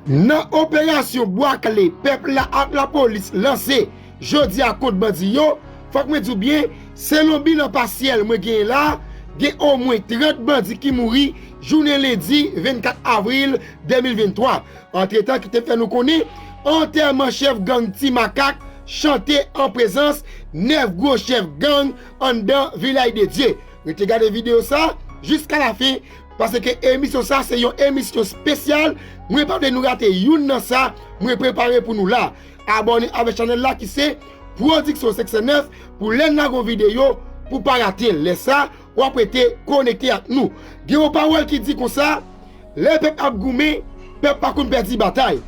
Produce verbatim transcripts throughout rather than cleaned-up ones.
Nan operasyon Bwa Kale pèp la ak lapolis lanse jodi a kont bandi yo, fòk mwen di w byen, selon bilan pasyèl mwen genyen la, gen omwen trant bandi ki mouri jounen lendi vennkat avril de mil venntwa. Antretan, kite m fè nou konnen, antèman chèf gang Ti Makak chante an prezans nèf gwo chèf gang anndan Vilaj de Dye. Rete gade videyo sa jiska lafen, paske emisyon sa se yon emisyon espesyal. Mwen pa vle nou rate youn nan sa mwen prepare pou nou la. Abòne avèk chanèl la ki se Pwodiksyon senk san nèf pou lè n lage yon videyo pou pa rate l. Lè sa, w ap rete konekte ak nou. Gen yon pawòl ki di konsa, lè pèp ap goumen, pèp pa konn pèdi batay.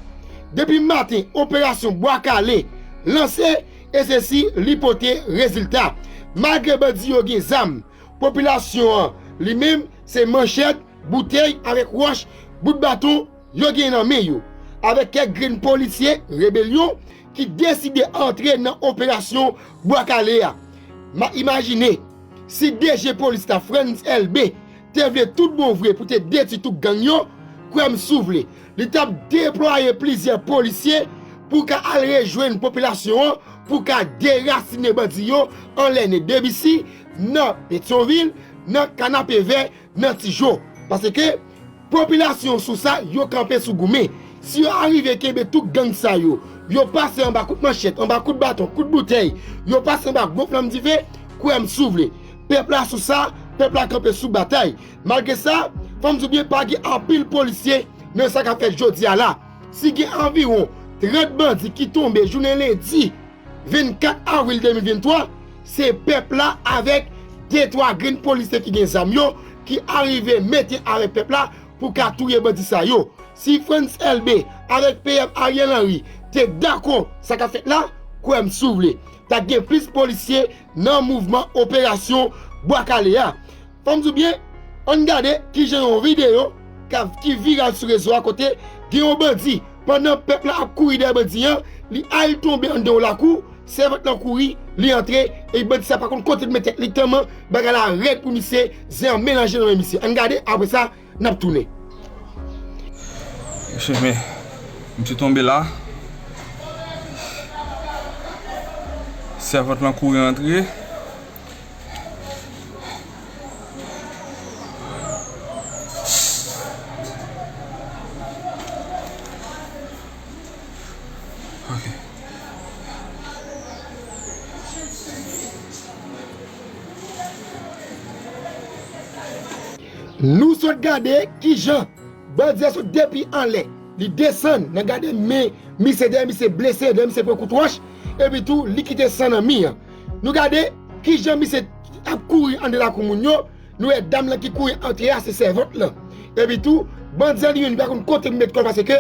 Depi maten, operasyon Bwa Kale lanse, e se si li pote rezilta. Malgre bandi yo gen zam, popilasyon an, li menm, se manchèt, boutèy avèk wòch, bout baton, yo gen nan men yo, avèk kèk grenn polisye rebelyon ki deside antre nan operasyon Bwa Kale a. M ap imajine, si DG polis la, Frantz Elbé, te vle tout bon vre pou te detwi tout gang yo, kwè m si w vle, li t ap deplwaye plizyè polisye pou ka al rejwenn popilasyon an, pou ka derasinen bandi yo anlè Nèg Debisi, nan Petyonvil, nan Kanapevè, nan Tijo. Paske popilasyon sou sa, yo kanpe sou goumen. Si yo arive kenbe tout gang sa yo, yo pase anba kout manchèt, anba kout baton, kout boutèy, yo pase anba gwo flanm dife, kwè m si w vle, pèp la sou sa, pèp la kanpe sou batay. Malgre sa, fò m di w byen, pa gen anpil polisye nan sa k ap fèt jodi a la. Si gen anviwon trant bandi ki tonbe jounen lendi vennkat avril de mil venntwa, se pèp la avèk de twa grenn polisye ki gen zam yo ki arive mete avèk pèp la pou ka touye bandi sa yo. Si Frantz Elbé avèk PM Ariel Henry te dakò sa k ap fèt la, kwè m si w vle, t ap gen plis polisye nan mouvman operasyon Bwa Kale a. Fò m di w byen, ann gade kijan yon videyo k ap, ki viral sou rezo a kote gen yon bandi, pandan pèp la ap kouri dèyè bandi an, li al tonbe anndan yon lakou, sèvant lan kouri, li antre, e bandi sa pa konn kote l met tèt li tèlman bagay la rèd pou misye, zen an melanje nan men misye. Ann gade, apre sa, n ap tounen. Chemen, misye tonbe la. Sèvant lan kouri antre. Ok. Nou sot gade kijan bandi a sot depi anlè. Li desann, n a gade men misye, dèyè misye blese, dèyè misye pran kout wòch, epi tou li kite san nan mi an. Nou gade kijan misye ap kouri anndan lakou moun yo, nou wè dam lan ki kouri antre a se sèvant lan. Epi tou, bandi an li menm li pa konn kote pou met kò l paske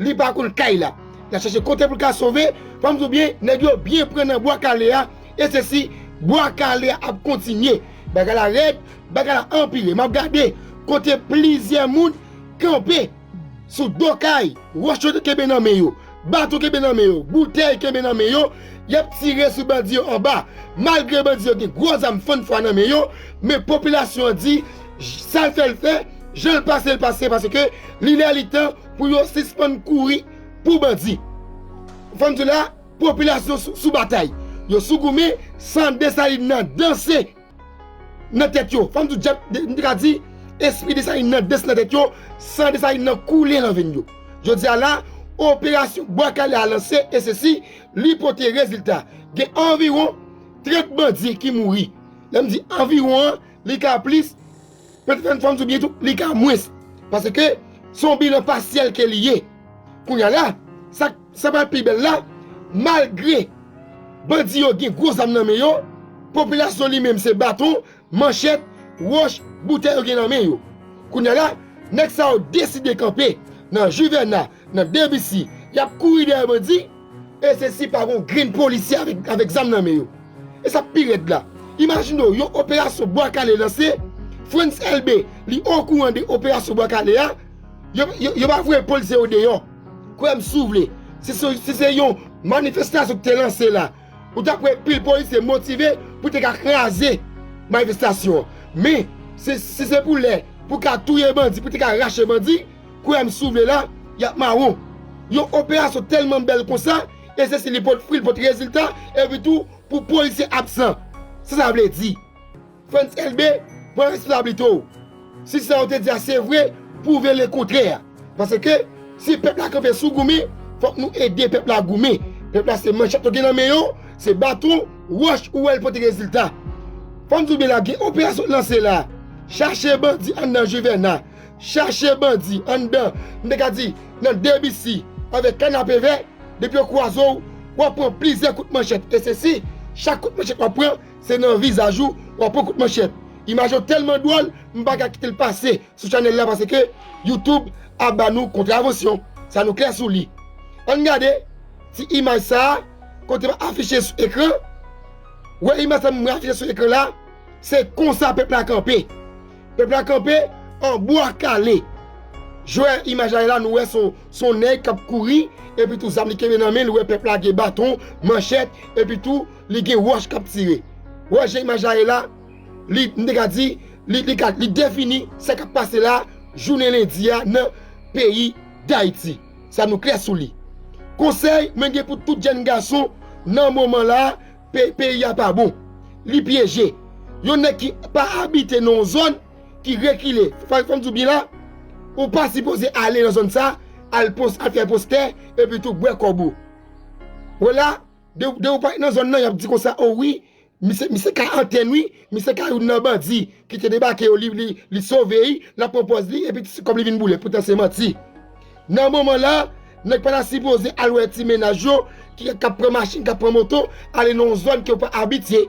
li pa konn kay la. L ap chache kote pou l ka sove, fò m di w byen, nèg yo byen pran nan Bwa Kale a, e se si Bwa Kale a ap kontinye. Bagay la rèd, bagay la anpile. M ap gade kote plizyè moun kanpe sou do kay, wòch yo kenbe nan men yo, baton kenbe nan men yo, boutèy kenbe nan men yo, y ap tire sou bandi yo anba. Malgre bandi yo gen gwo zam fann fwa nan men yo, men popilasyon an di, sa l fè l fè, jan l pase l pase, paske li lè li tan pou yo sispann kouri pou bandi. Fò m di w la, popilasyon sou, sou batay. Yo sou goumen, san Desalin nan danse nan tèt yo. Fò m di w, djab, de, m te ka di, espri Desalin nan danse nan tèt yo, san Desalin nan koule nan venn yo. Jodi a la, operasyon Bwa Kale a lanse, e se si li pote rezilta. Gen anviwon trant bandi ki mouri. Lè m di anviwon an, li ka plis, petèt fò m di w byen tou, li ka mwens. Paske se yon bilan pasyèl ke li ye. Kounye a la, sa, sa pral pi bèl la, malgre bandi yo gen gwo zam nan men yo, popilasyon li menm se baton, manchèt, wòch, boutèy yo gen nan men yo. Kounye a la, nèg sa yo deside kanpe nan Juvena, nan Debisi, y ap kouri dèyè bandi, e se si pa gon grenn polisye avèk, avèk zam nan men yo. E sa pi rèd la. Imajine w, yon operasyon Bwa Kale lanse, Frantz Elbé, li okouran de operasyon Bwa Kale a, yo, yo, yo pa voye polisye yo deyò. Kwè m si w vle, si se, si se yon manifestasyon ki te lanse la, ou t ap wè pil polisye motive pou te ka kraze manifestasyon an. Men, si, si se pou lè, pou ka touye bandi, pou te ka rache bandi, kwè m si w vle la, y ap mawon. Yon operasyon tèlman bèl konsa, e se si li pot fwi, li pot rezilta, epi tou, pou polisye absan. Sa sa vle di? Frantz Elbé, pran responsablite w. Si sa yo te di a se vre, pwouve lekontrè. Paske, si pèp la kanpe sou goumen, fòk nou ede pèp la goumen. Pèp la se manchèt yo gen nan men yo, se baton, wòch ou wè l pote rezilta. Fò m di w byen la, gen operasyon k lanse la. Chache bandi anndan Juvena. Chache bandi anndan, m te ka di, nan Debisi avèk Kanapevè, depi yo kwaze w, w ap pran plizyè kout manchèt. E se si, chak kout manchèt w ap pran, se nan vizaj ou, w ap pran kout manchèt. Imaj yo tèlman dwòl, m pa ka kite l pase sou chanèl la paske YouTube ap ba nou kontravansyon. Sa nou klè sou li. Ann gade ti imaj sa a, kote m ap afiche sou ekran. Wè imaj sa m afiche sou ekran la, se konsa pèp la kanpe. Pèp la kanpe an bwa kale. Jwè imaj la la, nou wè son, son nèg k ap kouri, epi tou zam li kenbe nan men, nou wè pèp la gen baton, manchèt, epi tou li gen wòch k ap tire. Wè jan imaj la ye la, li, m te ka di, li, li, ka, li defini sa k ap pase la, jounen lendi a, nan peyi Dayiti. Sa nou klè sou li. Konsèy mwen gen pou tout jèn gason nan moman la, pe, peyi a pa bon. Li pyeje. Yon nèg ki pa abite nan yon zòn ki rekile. Fò, fò m di w byen la, ou pa sipoze ale nan zòn sa, al pos, al fè postè, epi tou bwè kòb ou. Wè la, de, de ou pa nan zòn nan, y ap di konsa, o wi, misye, misye ka antèn wi, misye ka youn nan bandi ki te debake yo, li, li, li sove, l ap pran pòz li, epi ti kòb li vin boule. Poutan se manti. Nan moman la, nèg pa ta sipoze al wè ti mennaj yo ki, k ap pran machin, k ap pran moto, ale nan yon zòn ke w pa abitye.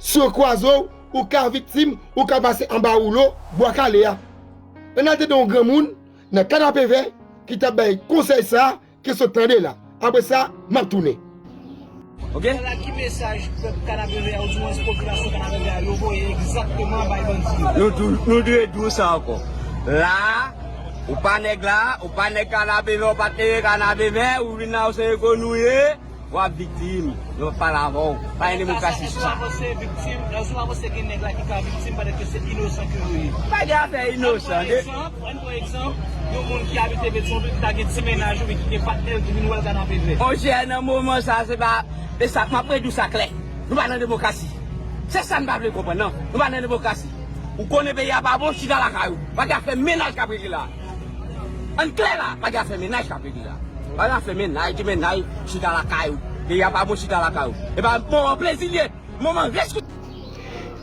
Si yo kwaze w, ou ka viktim, ou ka pase anba woulo bwa kale a. Ann al tande yon granmoun nan Kanapevè ki t ap bay konsèy sa a, ke sot tande la. Apre sa, m ap tounen. Ok? Ala ki mesaj pèp Kanapevè a, oudimwens popilasyon Kanapevè a, yo voye egzakteman bay bandi yo? Nou tou, nou dwe di w sa ankò. La, ou pa nèg la, ou pa nèg Kanapevè, ou pa t leve Kanapevè, ou vin la, ou se eko nou ye, w ap viktim. Yo pa pale avè w. Pa gen demokrasi sou sa. Èske w avanse viktim? Èske w avanse gen nèg la ki ka viktim pandan ke se inosan ke yo ye? Pa gen afè inosan. Ann pran egzanp, ann pran egzanp, yon moun ki abite Petyonvil ki ta gen ti mennaj oubyen ki gen patnè l ki vin wè l Kanapevè. Monchè, nan moman sa, se pa, e sa, m ap redi w sa klè. Nou pa nan demokrasi. Se sa n pa vle konprann, non. Nou pa nan demokrasi. Ou konnen peyi a pa bon, chita lakay ou. Pa gen afè mennaj k ap regle la. Ann klè la, pa gen afè mennaj k ap regle la. Pa gen afè mennaj, ti mennaj, chita lakay ou. Peyi a pa bon, chita lakay ou. E pa moman plezi l ye, moman reskri.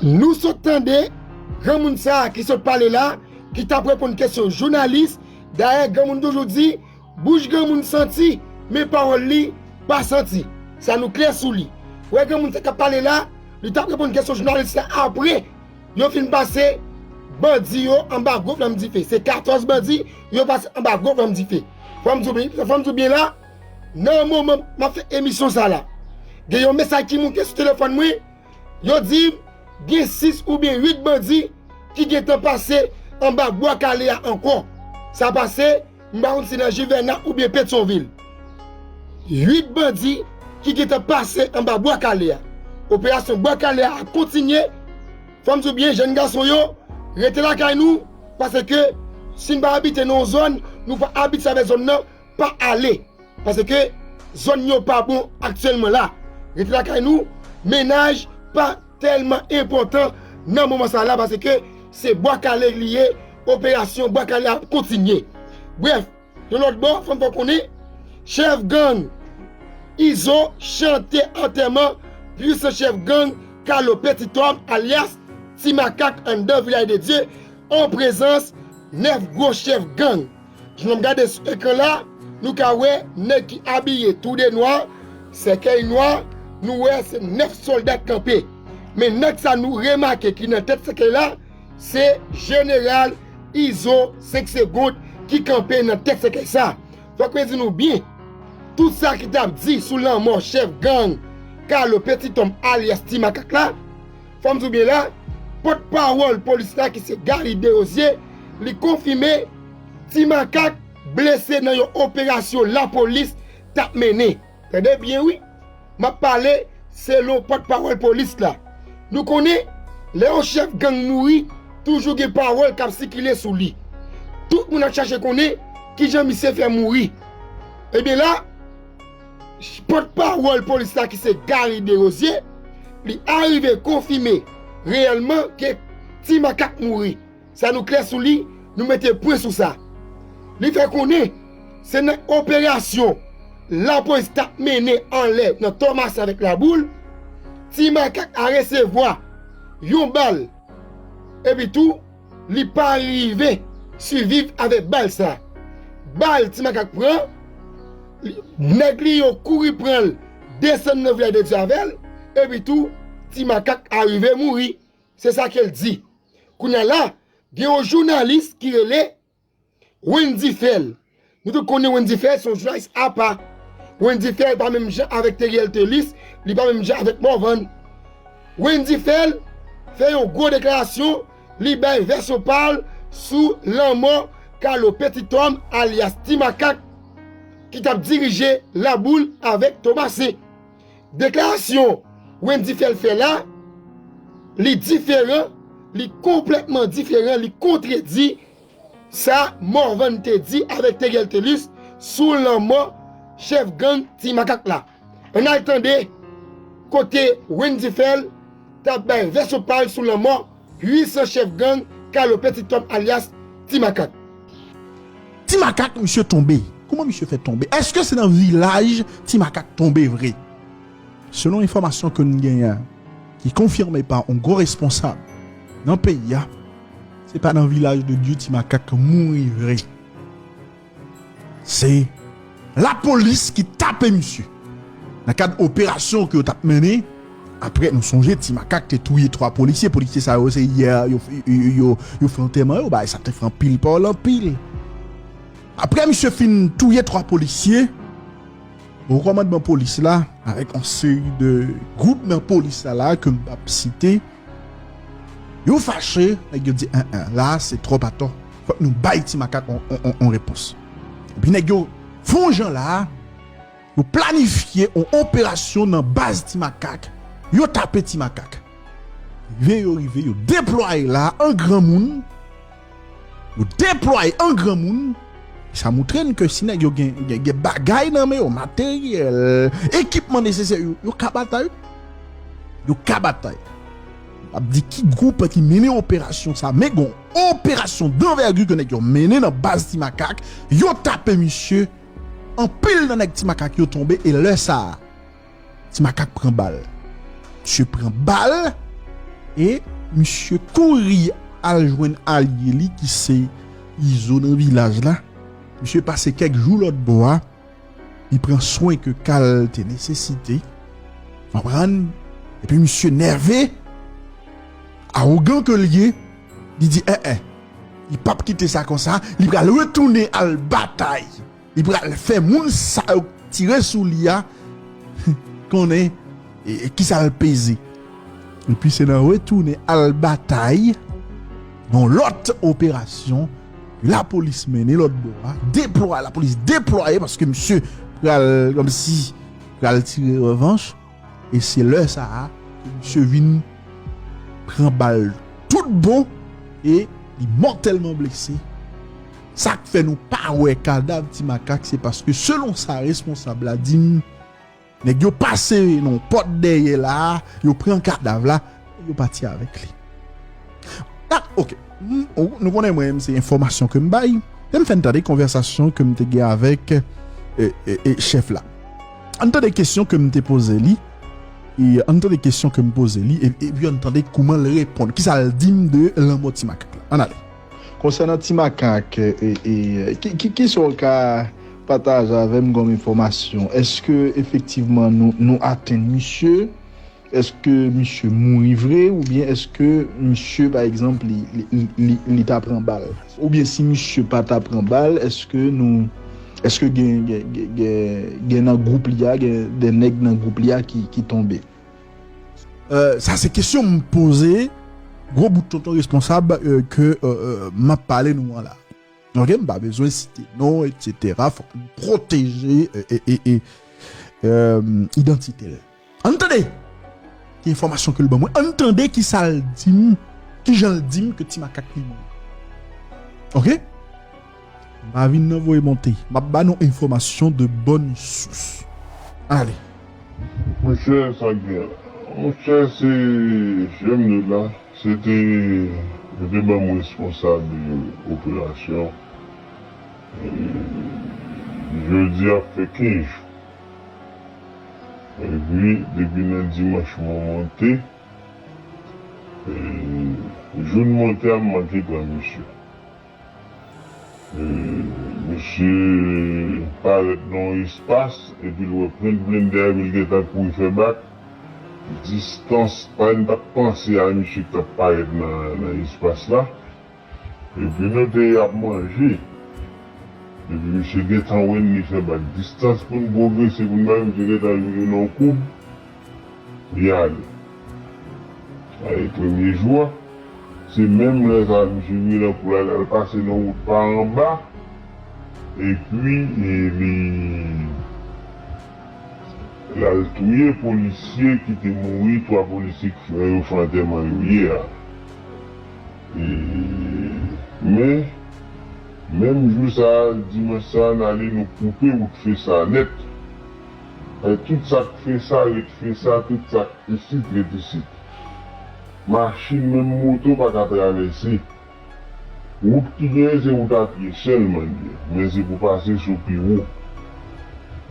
Nou sot tande granmoun sa a ki sot pale la, ki t ap reponn kesyon jounalis. Dayè, granmoun toujou di, bouch granmoun santi, men pawòl li pa santi. Sa nou klè sou li. Wè granmoun sa k ap pale la, li t ap reponn kesyon jounalis la apre yo fin pase bandi yo anba gwo flanm dife. Se katòz bandi yo pase anba gwo flanm dife. Fò m di w byen, fò m di w byen la, nan moman m ap fè emisyon sa la, gen yon mesaj ki moute sou telefòn mwen, yo di m gen sis oubyen uit bandi ki gentan pase anba bwa kale a ankò. Sa pase, m pa konn si nan Juvena oubyen Petyonvil. Uit bandi ki gentan pase anba bwa kale a. Operasyon bwa kale a ap kontinye. Fò m di w byen, jèn gason yo, rete lakay nou, paske si n pa abite nan yon zòn, nou pa abitye avèk zòn nan, pa ale. Paske zòn yo pa bon aktyèlman la. Rete lakay nou, mennaj pa tèlman enpòtan nan moman sa la, paske se bwa kale li ye, operasyon bwa kale ap kontinye. Brèf, yon lòt bò, fò n fè w konnen, chèf gang Izo chante antèman pwisan chèf gang Carlo Petit Homme alyas Ti Makak anndan Vilaj de Dye an prezans nèf gwo chèf gang. Jan n ap gade sou ekran la, nou ka wè nèg ki abiye tou de nwa, sèkèy nwa, nou wè se nèf sòlda k kanpe. Men nèg sa nou remake ki nan tèt sèkèy la, se jeneral Izo senk Segond ki kanpe nan tèt sèkèy sa. Fòk mwen di nou byen, tout sa ki t ap di sou lanmò chèf gang Carlo Petit Homme alyas Ti Makak la, fò m di w byen la, pòtpawòl polis la ki se Gary Desrosiers, li konfime Ti Makak blese nan yon operasyon lapolis t ap mennen. Tande byen wi, m ap pale selon pòtpawòl polis la. Nou konnen, lè yon chèf gang mouri, toujou gen pawòl k ap sikile sou li. Tout moun ap chache konnen kijan misye fè mouri. Ebyen la, pòtpawòl polis la ki se Gary Desrosiers, li arive konfime reyèlman ke Ti Makak mouri. Sa nou klè sou li, nou mete pwen sou sa. Li fè konnen se nan operasyon lapolis t ap mennen anlè nan Tomasen avèk Laboul, Ti Makak a resevwa yon bal. Epi tou, li pa rive siviv avèk bal sa. Bal Ti Makak pran, li- nèg li yo kouri pran l, desann nan Vilaj de Dye avè l, epi tou, Ti Makak arive mouri. Se sa ke l di. Kounye a la, gen yon jounalis ki rele Wendy Phèl. Nou tout konnen Wendy Phèl se yon jounalis apa. Wendy Phèl pa menm jan avèk Theriel Thelus, li pa menm jan avèk Morvan. Wendy Phèl fè yon gwo deklarasyon, li bay vèsyon pa l sou lanmò Carlo Petit Homme alyas Ti Makak ki t ap dirije Laboul avèk Tomasen. Deklarasyon Wendy Phèl fè la, li diferan, li konplètman diferan, li kontredi sa Morvan te di avèk Theriel Thelus sou lanmò chèf gang Ti Makak la. Ann al tande kote Wendy Phèl t ap bay vèsyon pa l sou lanmò pwisan chèf gang Carlo Petit Homme alyas Ti Makak. Ti Makak, misye tonbe. Kouman misye fè tonbe? Èske se nan vilaj Ti Makak tonbe vre? Selon enfòmasyon ke n genyen, ki konfime pa yon gwo responsab nan peyi a, se pa nan Vilaj de Dye Ti Makak mouri vre. Se lapolis ki tape misye. Nan kad operasyon ke yo t ap mennen, apre nou sonje Ti Makak te touye twa polisye. Polisye sa yo se yè yo, yo, yo, yo fè antèman yo, bagay sa te fè anpil pawòl anpil. Apre misye fin touye twa polisye, wo kòmandman polis la, avèk yon seri de gwoup nan polis la la ke m p ap site, yo fache, nèg yo di, en, en, la se twòp atò. Fòk nou bay Ti Makak on, on, on, on repons. Epi nèg yo fè yon jan la, yo planifye yon operasyon nan baz Ti Makak, yo tape Ti Makak. Rive yo rive, yo deplwaye la an granmoun, yo deplwaye an granmoun. Sa moutre n ke si nèg yo gen, gen, gen bagay nan men yo, materyèl, ekipman nesesè, yo, yo ka batay. Yo ka batay. M p ap di ki gwoup ki mennen operasyon sa, men gon operasyon danvègi ke nèg yo mennen nan baz Ti Makak, yo tape misye, anpil nan nèg Ti Makak yo tonbe, e lè sa a, Ti Makak pran bal. Misye pran bal e misye kouri al jwenn alye li ki se Izo nan vilaj la. Misye pase kèk jou lòt bò a, li pran swen ke ka l te nesesite. Konprann? Epi misye nève, awogan ke l ye, li di, en, en, li p ap kite sa konsa, li pral retounen al batay. Li pral fè moun sa yo tire sou li a konnen e, e, kisa l peze. Epi se nan retounen al batay, yon lòt operasyon, lapolis mennen lòt bò a, deplwaye, lapolis deplwaye paske misye pral, kòmsi, pral tire revanch. E se lè sa a ke misye vin pran bal tout bon e li mòtèlman blese. Sa k fè nou pa wè kadav Ti Makak, se paske selon sa responsab la di m, nèg yo pase nan pòt dèyè la, yo pran kadav la, yo pati avèk li. Ah, ok. M, ou, nou konnen mwen, se enfòmasyon ke m bay. Lè m fè n tande konvèsasyon ke m te gen avèk, e, e, e, chèf la. Ann tande kesyon ke m te poze li. E ann tande kesyon ke m poze li. E, epi ann tande kouman l reponn. Kisa l di m de lanmò Ti Makak la. Ann ale. Konsènan Ti Makak, e, e, ki, ki, kisa w ka pataje avè m kòm enfòmasyon? Èske efektivman nou, nou atenn misye? Èske misye mouri vre oubyen èske misye, pa egzanp, li, li, li, li, li ta pran bal? Oubyen si misye pa ta pran bal, èske nou, èske gen, gen, gen, gen, gen nan gwoup li a, gen de nèg nan gwoup li a ki, ki tonbe? Euh, sa se kesyon m poze gwo bout tonton responsab, euh, ke, euh, euh, m ap pale nou an la. Ok, m pa bezwen site non, etsetera. Fòk nou pwoteje, e, e, e, e, e, idantite l. Ann tande ki enfòmasyon ke l ban mwen. Ann tande kisa l di m, kijan l di m ke Ti Makak li mouri. Ok? M pa vin nan voye monte. M ap ba nou enfòmasyon de bòn sous. Ale. Monchè, sa gen la. Monchè, se J M de la. Se te, yo te ban m responsab operasyon. E, jodi a fè kenz jou. Epi, depi nan dimanch mwen monte, e, jou m monte a, m manke pran misye. E, misye parèt nan yon espas, epi l wè plen blende a, epi l gentan kouri fè bak. Distans, pa, m t ap panse a misye ki t ap parèt nan, nan espas la. Epi nou te ap manje. Epi misye gentan wè n, li fè bak. Distans pou n pwogrese, pou n bay, misye gentan vire nan yon koub. Li ale. Sa e premye jou a. Se menm lè sa a, misye vire nan koub la, l al pase nan wout pa anba. Epi, e, li, l al touye polisye ki te mouri, twa polisye ki fè, yo fè antèman yo yè a. E, men, menm jou sa a, dimanch sa a, n ale, nou koupe wout Fesa nèt. Fè tout sa k Fesa ret Fesa, tout sa k isit ret isit. Machin, menm moto pa ka travèse. Wout ki genyen, se wout a pye sèlman l ye, men se pou pase sou pi wo.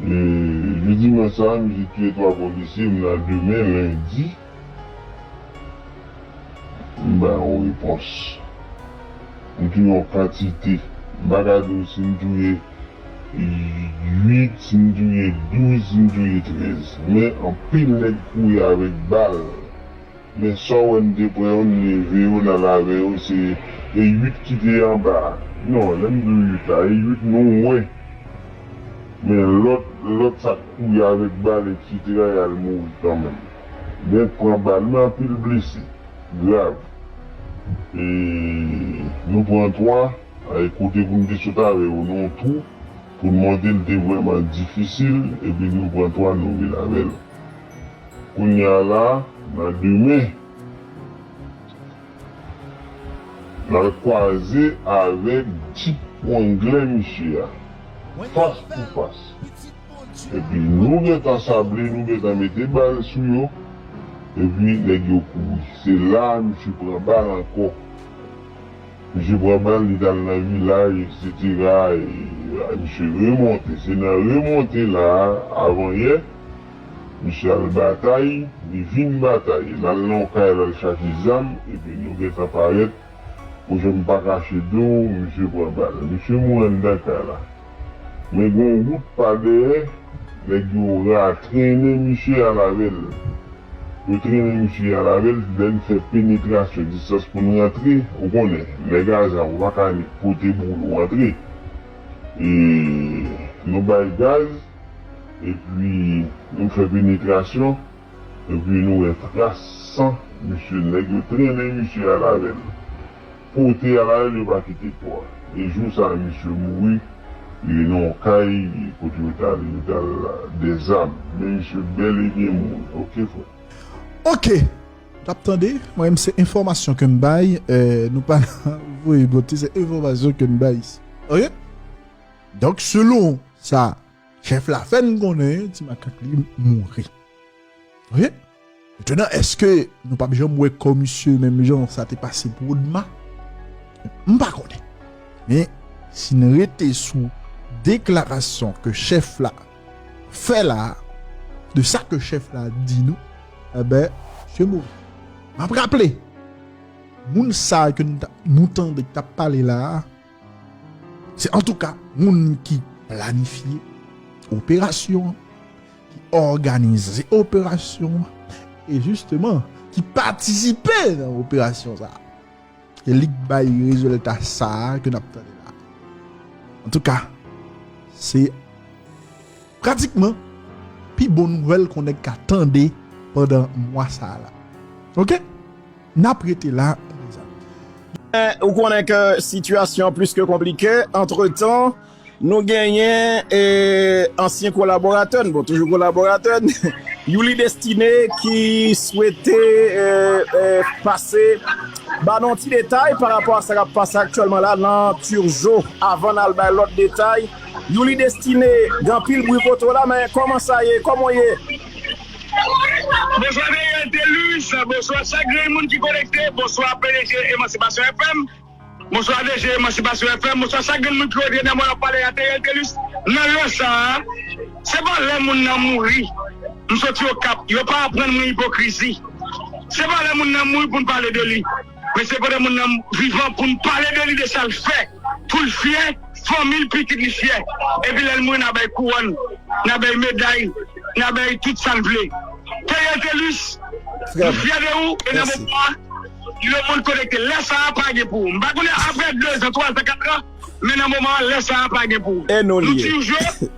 E, jodi dimanch sa a, misye tiye twa polisye, m nan demen, lendi, m ba yo repons. M touye yon kantite. M pa ka di w si m touye uit, si m touye douz, si m touye trèz. Men anpil nèg kouri avèk bal. Men sa w wè n te pran yo, n leve yo, n al avè yo, se, e uit ki te anba a. Non, lè m di w uit la, e uit nou wè. Men lòt, lòt sa k kouri avèk bal, etsetera, y al mouri kanmenm. Gen pran bal, men anpil blese, grav. E nou pran twa, e kote pou n te sot avè yo, nan yon twou, pou n monte, l te vrèman difisil, epi nou pran twa, nou vin avè l. Kounye a la, nan demen, n al kwaze avèk Jeep Wrangler misye a, fas pou fas. Epi nou gentan sable, nou gentan mete bal sou yo, epi nèg yo kouri. Se la a misye pran bal ankò. Misye pran bal, li t al nan vilaj, etsetera. E, misye remonte. Se nan remonte la a, avanyè, misye al batay, li vin batay. L al nan yon kay, l al chache zam, epi nou gentan parèt. Monchè, m pa kache di w, misye pran bal. Misye mouri anndan kay la. Men gen yon wout pa dèyè, nèg yo ra-, trennen misye al avè l. Yo trennen misye al avè l, lè n fè penetrasyon, distans pou n rantre, ou konnen, nèg a zam, ou pa ka pote boul ou antre. E nou bay gaz, epi nou fè penetrasyon, epi nou wè tras san misye, nèg yo trennen misye al avè l. Pote al avè l, yo pa kite kò a. E jou sa a, misye mouri, li nan yon kay, kote yo t ale, yo t al dèzame. Men misye bèl e byen mouri. Oke, frè. Oke. N ap tande, mwen menm se enfòmasyon ke m bay, eh, nou pa voye monte, se enfòmasyon ke m bay isi. Oke? Donk, selon sa chèf la fè n konnen, ti makak li mouri. Oke? Mentnan, èske nou p ap janm wè kò misye menm jan sa te pase pou Odma? M pa konnen. Men, si n rete sou deklarasyon ke chèf la fè la, de sa ke chèf la di nou, enben, se mouri. M ap raple, moun sa a ke nou ta-, nou tande k t ap pale la a, se antouka moun ki planifye operasyon an, ki òganize operasyon an, e jisteman, ki patisipe nan operasyon sa a. E li k bay rezilta sa a ke n ap tande la. Antouka, se pratikman pi bon nouvèl ke yon nèg ka tande pandan mwa sa a la. Oke? N ap rete la, mezanmi. Men, ou konnen ke sitiyasyon an plis ke konplike. Antretan, nou genyen, eh, ansyen kolaboratè n, bon, toujou kolaboratè n, Youli Destiné, ki swete, eh, eh, pase Ba nou yon ti detay pa rapò a sa k ap pase aktyèlman la nan Turgeau. Avan n al bay lòt detay, Youli Destiné, gen anpil bri kote w la, men kòman sa ye? Kòman w ye? Bonswa Deriel Telus, bonswa chak grenn moun ki konekte, bonswa P D G Emancipation F M, bonswa D G Emancipation F M, bonswa chak grenn moun ki konekte nan mwen ap pale a Deriel Telus. Nan lè sa a, se pa lè moun nan mouri. M soti Okap, yo pa aprann mwen ipokrizi. Se pa lè moun nan mouri pou n pale de li. Men se pandan moun nan vivan pou n pale de li, de sa l fè, pou l fyè, fanmi l, pitit li fyè. Epi lè l mouri, n a bay kouwòn, n a bay meday, n a bay tout sa n vle. Deriel Telus, nou fyè de ou, e nan moman an, lemonn konekte. Lè sa a pa gen pou ou. M pa konnen apre de zan, twa zan, kat zan, men nan moman an, lè sa a pa gen pou ou. E nou li ye. Nou Turgeau,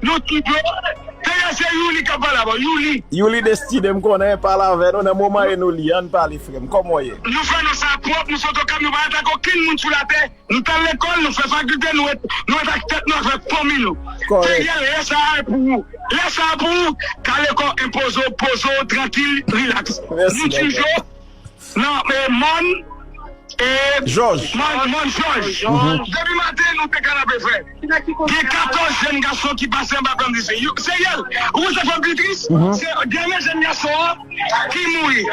nou Turgeau. Deriel, se Youli k ap pale avè w, Youli. Youli Destiné, m konnen, pale avè nou nan moman, e nou li ye. Ann pale, frè m, kòman w ye? Nou fè nou sa pwòp, nou sot Okap, nou pa atake okenn moun sou latè. Nou t al lekòl, nou fè fakilte, nou ret, nou ret ak tèt nou, avèk fanmi nou. Kòrèk. Deriel, lè sa a pou ou. Lè sa a pou ou, kale kò w, enpoze w, poze w, trankil, rilaks. Mèsi, nou Turgeau, nan, e, mòn, e, Jòj. Mòn, mòn Jòj. Depi maten, nou te kanapè frè. Gen katòz jèn gason ki pase anba pèm dife. Deriel, ou konn sa k fè m pi tris? Se dènye jèn gason an ki mouri.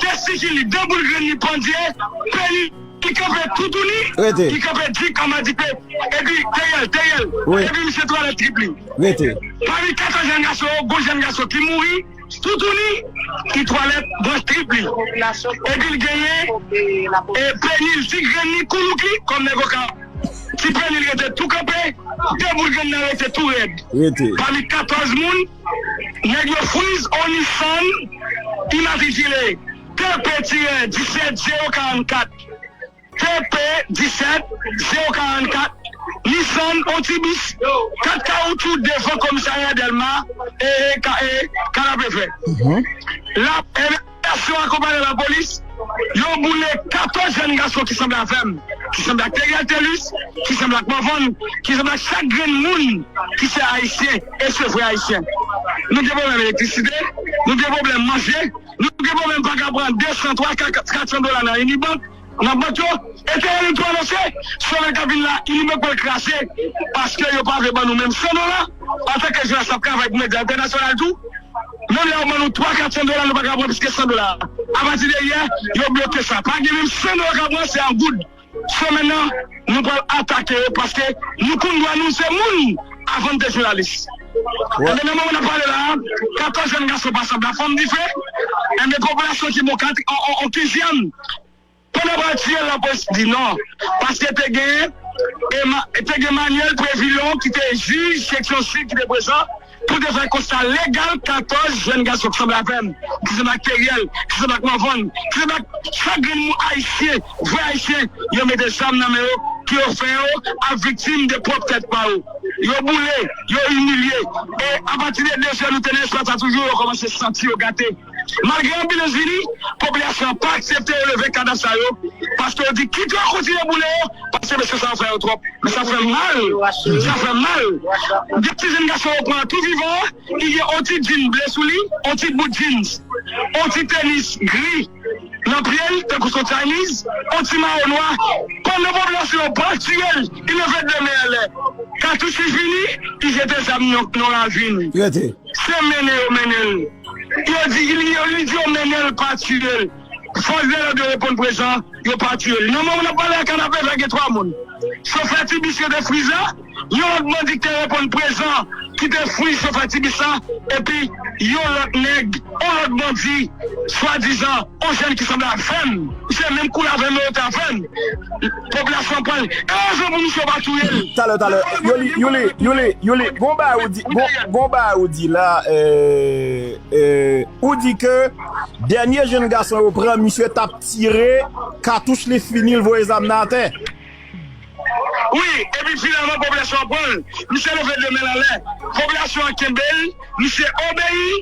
Testikil li, de boul grenn li pandye, peni li kanpe toutouni, li kanpe dik anba dife. Epi, Deriel, Deriel, epi misye twalèt trip li. Pami katòz jèn gason yo, gon jèn gason ki mouri, toutouni, ki twalèt branch trip li. Epi l genyen, e, peni l, ti grenn li, koulouk li, kòm nèg Okap. Ti peni l rete tou kanpe, de boul grenn nan rete tou rèd. Pami katòz moun, nèg yo friz on Nissan imatrikile T P tirè disèt zewo karannkat. T P disèt zewo karannkat, Nissan, on ti bis, kat kawoutchou devan komisarya Dèlma, e, e, ka, e, Kanapevè. La, e, Aksyon akonpaye lapolis, yo boule katòz jèn gason ki sanble avè m, ki sanble ak Deriel Telus, ki sanble ak Morvan, ki sanble ak chak grenn moun ki se ayisyen e se vre ayisyen. Nou gen pwoblèm elektrisite, nou gen pwoblèm manje, nou gen pwoblèm pa ka pran de san, twa, kat san dola nan Unibank, nan bank yo, e te yo menm tou anonse, semèn k ap vin la, Unibank pral kraze, paske yo pa vle ban nou menm san dola, antanke jounalis k ap travay pou medya entènasyonal tou, menm lè yo ban nou twa, kat san dola, nou pa ka pran plis ke san dola. Apati de yè, yo bloke sa. Pa gen menm san dola k ap pran, se an goud. Semèn nan, nou pral atake yo, paske nou konn dwa nou, se moun, avan n te jounalis. Enben, nan moman n ap pale la a, katòz jèn gason pa sanble ak fanm dife, enben, popilasyon ki bon kat, on, on, on kenzyèm, pandan pral tiye l, lapolis di non, paske te gen, e ma-, te gen Manuel Prévilon ki te jij seksyon sid ki te prezan pou te fè konsta legal katòz jèn gason ki sanble avè m, ki sanble ak Teriel, ki sanble ak Morvan, ki sanble ak chak grenn moun ayisyen, vre ayisyen, yo mete zam nan men yo, ki yo fè yo ap viktim de pwòp tèt pa yo. Yo boule, yo imilye. E apati de de zè nou te nan espas sa toujou, yo kòmanse santi yo gate. Malgre anbilans vini, popilasyon an pa aksepte yo leve kadav sa yo, paske yo di kite yo kontinye boule yo, paske mesye sa yo fè yo twòp. Men sa fè mal, sa fè mal. De ti jèn gason yo pran tou vivan, li gen on ti djin ble sou li, on ti bout jeans, on ti tenis gri nan pye l, tankou se on Chinese, on ti mayo nwa. Pandan popilasyon an pral tiye l, li leve de men anlè. Katouch li fini, li jete zam nan, nan ravin. Se mennen yo mennen l. Yo di, li, yo, li di yo mennen l, pa tiye l. Fòs de lòd yo reponn prezan, yo pa tiye l. Nan moman n ap pale a, Kanapevè gen twa moun. Chofè ti bis yo te friz la, yon lòt bandi ki te reponn prezan, ki te friz chofè ti bis la, epi yon lòt nèg, yon lòt bandi, swadizan, yon jèn ki sanble avè m. Misye menm koulè avè m, yo te avè m. Popilasyon an pral, e rezon pou misye yo pa touye l. Talè, talè, Youli, Youli, Youli, Youli, gon bagay ou di, gon, gon bagay ou di la, e, e, ou di ke dènye jèn gason yo pran, misye t ap tire, katouch li fini, l voye zam nan atè. Wi, epi finalman, popilasyon an pran l. Misye leve de men l anlè. Popilasyon an kenbe l, misye obeyi.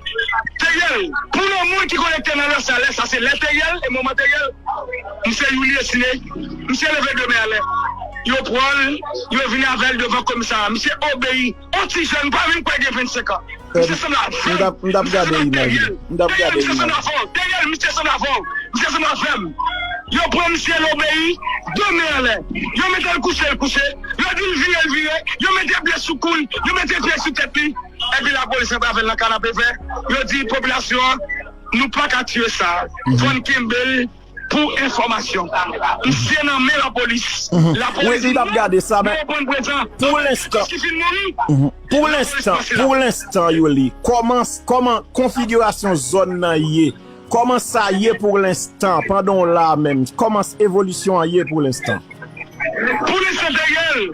Teriel, pou yon moun ki konekte nan lè sa, lè sa se lè Teriel, e moman Teriel, misye Youli Destiné, misye leve de men anlè. Yo pran l, yo vini avè l devan komisarya. Misye obeyi. On ti jèn, pa menm kwè gen vennsenk an. Misye sanble avè m. M t ap, m t ap gade imaj yo. M t ap gade imaj yo. Teriel, misye sanble avè w. Teriel, misye sanble avè w. Misye sanble avè m. Yo pran misye, l obeyi, de men anlè. Yo mete l kouche, l kouche. Yo di l vire, l vire. Yo mete pye sou kou l, yo mete pye sou tèt li. Epi lapolis antrave l nan kanapevè. Yo di popilasyon an, nou pa ka tiye sa. Fò n kenbe l pou enfòmasyon. Misye nan men lapolis. Lapolis di nou, nou konprann prezan. Pou lenstan, ki fin mouri. Pou lenstan, pou lenstan, Youli, kòman, kòman konfigirasyon zòn nan ye? Kòman sa ye pou lenstan, pandan w la menm? Kòman evolisyon an ye pou lenstan? Pou lenstan, Teriel,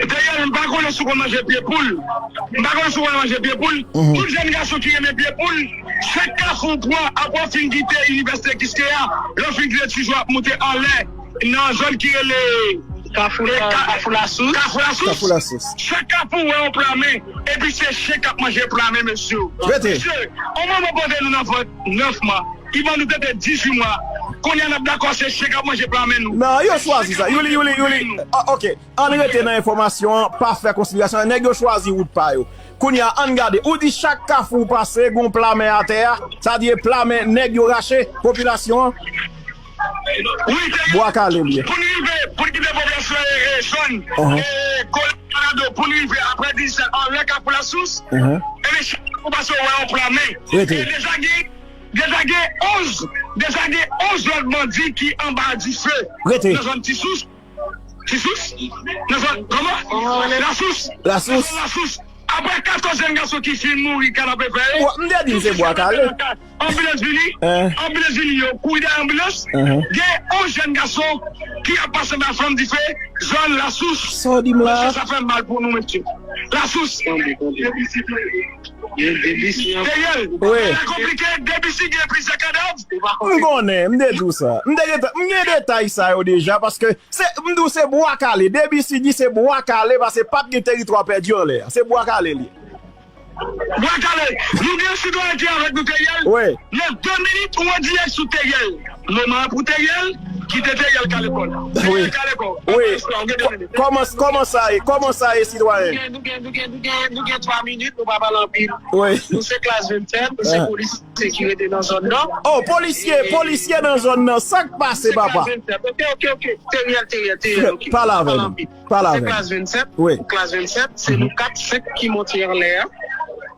Teriel, m pa konnen si w konn manje pye poul. M pa konnen si w konn manje pye poul. Tout jèn gason ki renmen pye poul, se Kafou w pran apre w fin kite Inivèsite Kiskeya, lè w fin kite Tijou ap moute anlè nan zòn ki rele Kafou, e, Ka- Kafou Lasous. Kafou Lasous. Kafou Lasous. Chak Kafou wè yon pla men, epi se chen k ap manje pla men, mesye. Rete. Mesye, yon manman pote nou nan vant nèf mwa, li ban nou tete dizuit mwa. Kounye a n ap dakò se chen k ap manje pla men nou. Non, yo chwazi sa. Youli, Youli, Youli. Ah, ok. Ann rete nan enfòmasyon an, pa fè konsiderasyon. Nèg yo chwazi wout pa yo. Kounye a, ann gade. Ou di chak Kafou w pase, gon pla men atè a. Sa di e pla men nèg yo rache, popilasyon an. Wi, se Bwa Kale l ye. Pou n rive, pou n kite popilasyon e, e, jwenn, e, Kolorado, pou n rive apre dizuit anlè Kafou Lasous, ebyen, chak Kafou w pase, w wè yon pla men. Rete. E deja gen, deja gen onz, deja gen onz lòt bandi ki anba dife nan zòn Ti Sous. Ti Sous? Nan zòn, kòman? Lasous. Lasous. Nan zòn Lasous. Apre katòz jèn gason ki fin mouri kanapevè yo, m te di n se Bwa Kale. Anbilans vini, anbilans vini, yo kouri dèyè anbilans. Gen onz jèn gason ki ap pase nan flanm dife, zòn Lasous. Sa w di m la? Mesye, sa fè mal pou nou, mesye. Lasous. Teriel, bagay la konplike, D B C gen plizyè kadav. M konnen, m te di w sa. M te gentan, m gen detay sa yo deja, paske Se, m di w se Bwa Kale. D B C di se Bwa Kale, paske pa t gen teritwa pèdi anlè a. Se Bwa Kale l ye. Bwa Kale, nou gen sitwayen ki avèk nou, Teriel. Wi. Nan de minit, ou an dirèk sou Teriel. Moman an pou Teriel, kite Teriel kale kò l. Teriel kale kò l. Wi. Kòman, kòman sa ye? Kòman sa ye, sitwayen? Nou gen, nou gen, nou gen, nou gen, nou gen twa minit, nou pa pale anpil. Wi. Nou se klas vennsèt, nou se polis. Sekirite nan zòn nan. Oh, polisye, polisye nan zòn nan. Sa k pase, papa? Ok, ok, ok. Teriel, Teriel, Teriel, ok. Pale avè nou. Pale avè nou. Se klas vennsèt. Wi. Klas vennsèt, se nou kat, senk ki monte anlè a.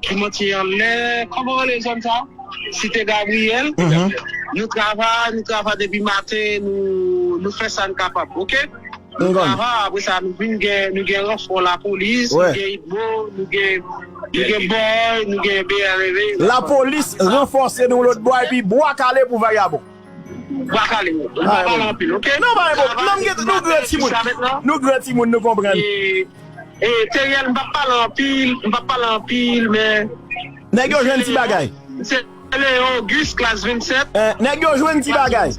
Ki monte anlè. Kòman rele zòn sa? Site Gabriyèl. Nou travay, nou travay depi maten, nou, nou fè sa n kapab, ok? Nou travay, apre sa, nou vin gen, nou gen ranfò lapolis, nou gen Itbo, nou gen, nou gen Bòy, nou gen B R V. Lapolis ranfòse nou lòt bò, epi Bwa Kale pou vagabon. Bwa Kale, nou pa pale anpil, ok? Non, pa enpòtan. Non, m gen, nou gran timoun. Nou gran timoun, nou konprann. E, e, Teriel, m p ap pale anpil, m p ap pale anpil, men. Nèg yo jwenn ti bagay. Leon Auguste, klas vennsèt. Eh, nèg yo jwenn ti bagay.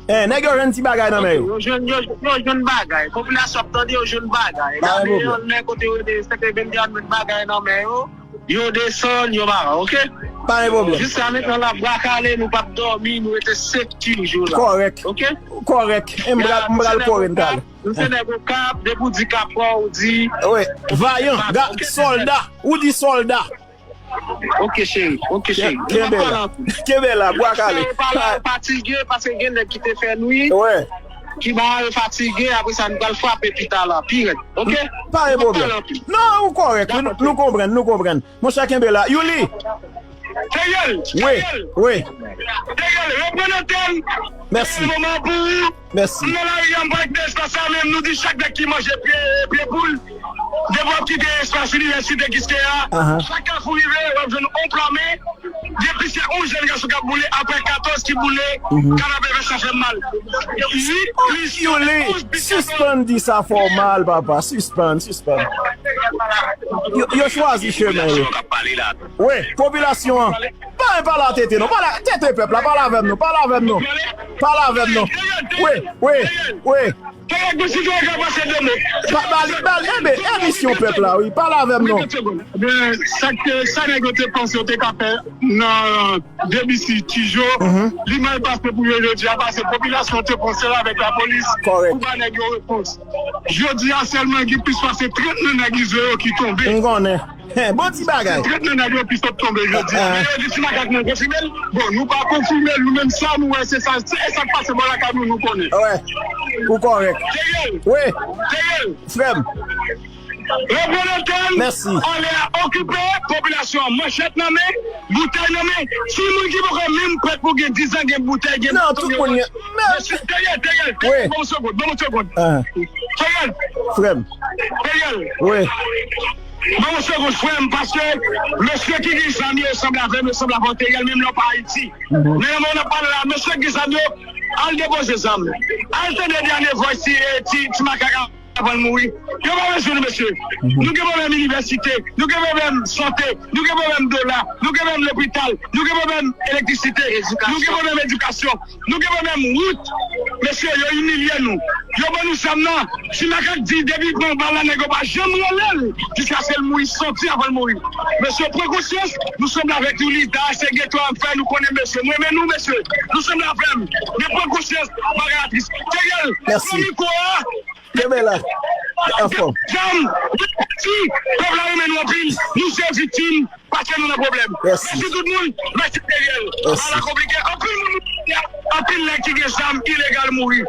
Eh, nèg yo jwenn ti bagay nan men yo. Yo jwenn, yo, yo jwenn bagay. Popilasyon ap tande, yo jwenn bagay. Lame anlè kote yo te, se te vennde an met bagay nan men yo. Yo desann, yo mare, ok? Pa gen pwoblèm. Jiska mentnan la, Bwa Kale, nou p ap dòmi, nou rete safety jou la. Kòrèk. Ok? Kòrèk. E m pral, m pral kore n talè. Nou se nèg Okap, depi w di Kapwa, ou di. Wi, vayan, sòlda, ou di sòlda. Ok, cheri. Ok, cheri. Kenbe la. Kenbe la, Bwa Kale. Yo pa la, yo fatige, paske gen nèg ki te fè nwi. Wi. Ki ba yo fatige, apre sa, nou pral frape pi ta la, pi rèd. Ok? Pa gen pwoblèm. Non, ou kòrèk, wi, nou, nou konprann, nou konprann. Monchè, kenbe la. Youli! Teriel! Wi, wi. Teriel, reprann antèn. Mèsi. Se moman pou ou. Mèsi. M nan lari a, m pa kite espas la, men nou di chak nèg ki manje pye, pye poul, depi w ap kite espas Inivèsite Kiskeya, chak Kafou rive, w ap jwenn yon pla men, depi se yon jèn gason k ap boule, apre katòz ki boule, kanapevè sa fè m mal. Ui, plis Youli, sispann di sa fè w mal, papa, sispann, sispann. Yo, yo chwazi chemen yo. Wi, popilasyon an. Pa, pale a Tete non, pale a Tete pèp la, pale avè m non, pale avè m non. Pale avè m non. Wi, wi, wi. Pa, bali, bali, enben, emisyon pèp la, wi, pale avè m non. Ebyen, sa k te, sa nèg yo te panse yo te ka fè nan D B C Tijo, li mal pase pou yo jodi a, paske popilasyon te panse avèk lapolis pou ba nèg yo repons. Jodi a sèlman, gen plis pase trant nan nèg Izo yo ki tonbe. M konnen. Bon ti bagay. Trant nan yo pi sot tonbe jodi a. Men yo di ti makak nan konfime l. Bon, nou pa konfime l, nou menm sa nou wè, se sa, se sa k pase bò lakay nou, nou konnen. Wè, ou kòrèk. Wi. Frè m. Repran antenn. Mèsi. Anlè a okipe, popilasyon an manchèt nan men, boutèy nan men. Timoun ki poko menm prèt pou gen diz an, gen boutèy, gen baton, gen wòch. Non, tout moun gen. Mesye, Teriel, Teriel, Teriel, ban m yon segonn, ban m yon segonn. Teriel. Frè m. Teriel. Wi. Ban m yon segonn, frè m, paske mesye ki gen zam yo sanble avè m, yo sanble avè w, Teriel, menm lè w pa Ayiti. Men nan moman n ap pale la, mesye ki gen zam yo, al depoze zam. Al tande dènye vòy ti, ti, ti makak avan l mouri. Yo pa bezwen nou, mesye. Nou gen pwoblèm inivèsite, nou gen pwoblèm sante, nou gen pwoblèm dola, nou gen pwoblèm lopital, nou gen pwoblèm elektrisite, nou gen pwoblèm edikasyon, nou gen pwoblèm wout. Mesye, yo imilye nou. Yo ban nou zam nan. Ti makak di depi pran bal la, nèg yo pa janm rele l jiskaske l mouri santi avan l mouri. Mesye, pran konsyans, nou sanble avèk nou, lidè a se geto a ap fè, nou konnen mesye. Mwen renmen nou, mesye. Nou sanble avè m. Men pran konsyans, bagay la tris. Teriel, pran mikwo a. Kenbe la. Anfòm. Zam, di, pèp la renmen nou anpil. Nou se viktim, paske nou nan pwoblèm. Mèsi tout moun, mèsi Teriel. Bagay la konplike. Anpil moun, anpil nèg ki gen zam ilegal mouri.